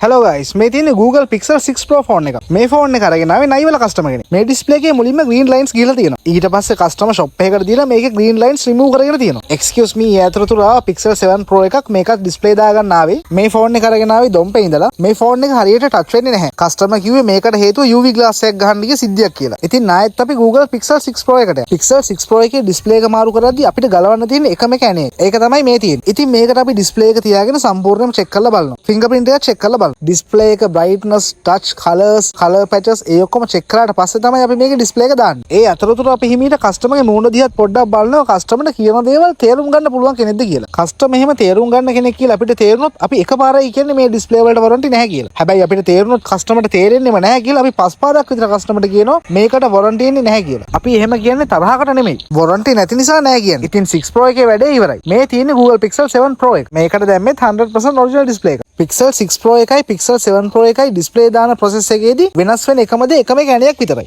Hello guys, මේ තියෙන්නේ Google Pixel 6 Pro phone එක. මේ ෆෝන් එක අරගෙන ආවේ නයිවල කස්ටමර් කෙනෙක්. මේ ඩිස්ප්ලේ එකේ මුලින්ම ග්‍රීන් ලයින්ස් ගිහලා තියෙනවා. ඊට පස්සේ කස්ටමර් ෂොප් එකකට දීලා මේකේ ග්‍රීන් ලයින්ස් රිමූව් කරගෙන තියෙනවා. Excuse me, ඒ අතරතුර ආවා Pixel 7 Pro එකක්. මේකත් ඩිස්ප්ලේ දාගන්න ආවේ. මේ ෆෝන් එක අරගෙන ආවේ දොම්පේ ඉඳලා. මේ ෆෝන් එක හරියට ටච් වෙන්නේ නැහැ. කස්ටමර් කිව්වේ මේකට හේතුව UV glass එකක් ගහන්න ගිය සිද්ධියක් කියලා. ඉතින් ආයෙත් අපි Google Pixel 6 Pro එකට යනවා. Pixel 6 Pro එකේ ඩිස්ප්ලේ එක මාරු කරද්දී අපිට ගලවන්න තියෙන එකම එක ඇනේ. ඒක තමයි මේ තියෙන්නේ. ඉතින් මේකට අපි ඩිස්ප්ලේ එක තියාගෙන සම්පූර්ණයෙන්ම චෙක් කරලා බලනවා. ෆින්ගර්ප්‍රින්ට් එක චෙක් කරලා බලනවා. ඩිස්ප්ලේ එක brightness, touch, colours, colour patches ඒ ඔක්කොම චෙක් කරාට පස්සේ තමයි අපි මේකේ ඩිස්ප්ලේ එක දාන්නේ. ඒ අතරතුර අපි හිමීට කස්ටමර්ගේ මූණ දිහාත් පොඩ්ඩක් බලනවා, කස්ටමර්ට කියන දේවල් තේරුම් ගන්න පුළුවන් කෙනෙක්ද කියලා. කස්ටමර් එහෙම තේරුම් ගන්න කෙනෙක් කියලා අපිට තේරුණොත් අපි එකපාරයි කියන්නේ මේ ඩිස්ප්ලේ වලට වොරන්ටි නැහැ කියලා. හැබැයි අපිට තේරුණොත් කස්ටමර්ට තේරෙන්නේම නැහැ කියලා, අපි පස් පාරක් විතර කස්ටමර්ට කියනවා මේකට වොරන්ටි එන්නේ නැහැ කියලා. අපි එහෙම කියන්නේ තරහකට නෙමෙයි. වොරන්ටි නැති නිසා නෑ කියන්නේ. ඉතින් 6 Pro එකේ වැඩේ ඉවරයි. මේ තියෙන්නේ Google Pixel 7 Pro එක. මේකට දැම්මෙත් 100% ඔරිජිනල් ඩිස්ප්ලේ එක. Pixel 6 Pro එකයි Pixel 7 Pro එකයි ඩිස්ප්ලේ දාන ප්‍රොසෙස් එකේදී වෙනස් වෙන එකම දේ එකම එක ඇණයක් විතරයි.